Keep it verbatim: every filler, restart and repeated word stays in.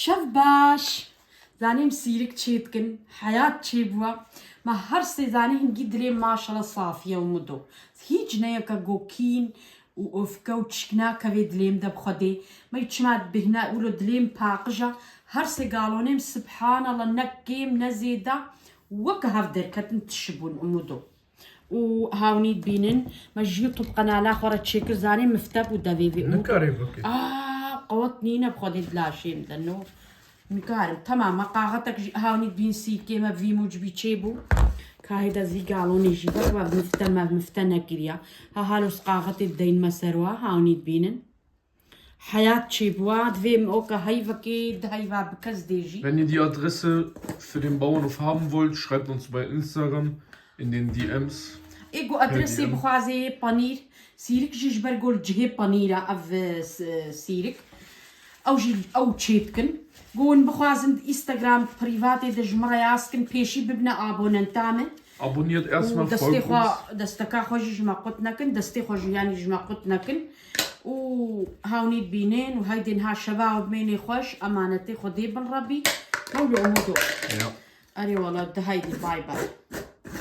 Şev baş. Zanîm sîrik çêdikin, heyat çêbûwa. Me her sê zanî hingî dilê maşala safiye û mudo. Hîç neyeke gokîn û ofke û çik nakevê dilêm de bi Xwedê. Me çima bihna ûlo dilêm paqija. Her sê galonêm subhanallah ne kêm ne zêda. Weke hev derketin tişibûn umudo. û hawnî dibînin. Me ji YouTube qenala xwe re çêkir, zanî mifte bû devê vê û. Nikarê bikê. Aa, qewet nîne bi Xwedê di laşê min de, no. Nikarim. Temam, me qaxetek jî hawnî dibîn sîrkê me vî mûcibî çêbû. Kahê de zî galonê jî ver, me mifte, me mifte nekiriya. Ha halos qaxetê dideyinme ser wa, hawnî dibînin. Heyat çêbûwa, divê min oka heyvekê di heyva bi kes dê jî. Wenn ihr die Adresse für den Bauernhof haben wollt, schreibt uns bei Instagram in den D Ms. Ê ku adresê D M. Bixwazê panîr, sîrik jî ji ber gol cihê panîra ev, e, s-, e, sîrik. Ew jî ew çêdikin. Ku hûn bixwazin di Instagram prîvatê de ji min re yaz kin, pêşî bibine abonenta min. Abonniert erstmal, û destê folgt xwe, uns. Desteka xwe jî ji me qut nekin, destê xwe jî yanî ji me qut nekin. Û hawnî dibînin û heydê niha şeva û bimênê xweş, emanetê Xwedê bin Rebî. Hewl û umudo. Ya. Erê wala, di heydê, bay bay.